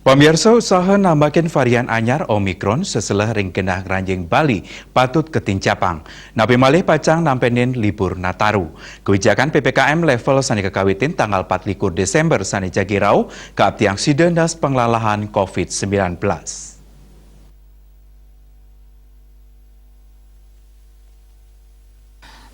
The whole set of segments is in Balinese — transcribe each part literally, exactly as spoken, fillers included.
Pamiarsa, usaha nambakin varian anyar Omicron seseleh ring genah ngranjing Bali patut katincapang. Napi malih pacang nampenin libur Nataru. Kebijakan P P K M level sane kakawitin tanggal patlikur Desember sane jagi rauh kaaptiang sida nas panglalahan covid sembilan belas.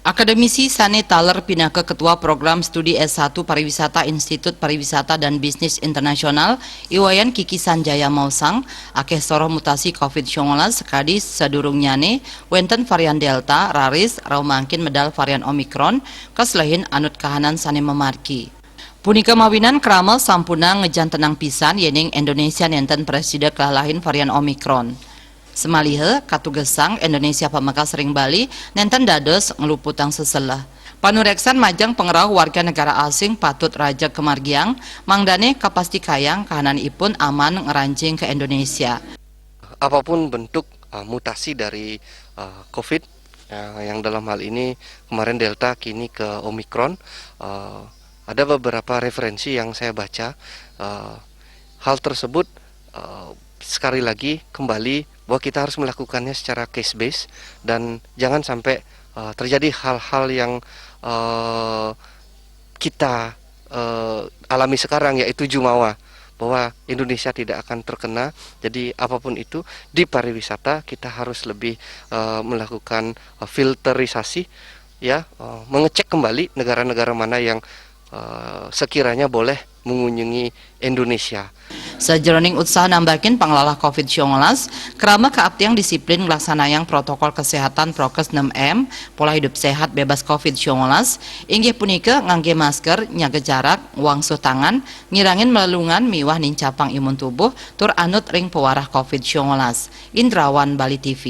Akademisi sane taler pinaka Ketua Program Studi S satu Pariwisata Institut Pariwisata dan Bisnis Internasional, I Wayan Kiki Sanjaya maosang, akeh soroh mutasi covid sembilan belas sakadi sadurungnyane wenten varian Delta, raris rauh mangkin medal varian Omicron, kaselehin anut kahanan sane mamargi. Punika mawinan krama sampunang ngejantenang pisan yening Indonesia nenten prasida kalalahin varian Omicron. Samaliha katugesang Indonesia pamekas ring Bali nenten dados ngluputang seseleh. Panureksan majeng pangrauh warga negara asing patut rajeg kamargiang, mangdane kapastikayang kahananipun aman ngranjing ka Indonesia. Apapun bentuk uh, mutasi dari uh, covid uh, yang dalam hal ini kemarin Delta, kini ke Omicron, uh, ada beberapa referensi yang saya baca. Uh, hal tersebut uh, sekali lagi kembali bahwa kita harus melakukannya secara case base dan jangan sampai uh, terjadi hal-hal yang uh, kita uh, alami sekarang, yaitu jumawa bahwa Indonesia tidak akan terkena. Jadi apapun itu, di pariwisata kita harus lebih uh, melakukan uh, filterisasi, ya, uh, mengecek kembali negara-negara mana yang uh, sekiranya boleh mengunjungi Indonesia. Sajeroning usaha nambakin panglalah covid sembilan belas, krama kaaptiang disiplin nglaksanayang protokol kesehatan prokes enam M, pola hidup sehat bebas covid sembilan belas, inggih punika ngangge masker, nyaga jarak, wangsuh tangan, ngirangin malelungan miwah nincapang imun tubuh, tur anut ring pewarah covid sembilan belas. Indrawan, Bali T V.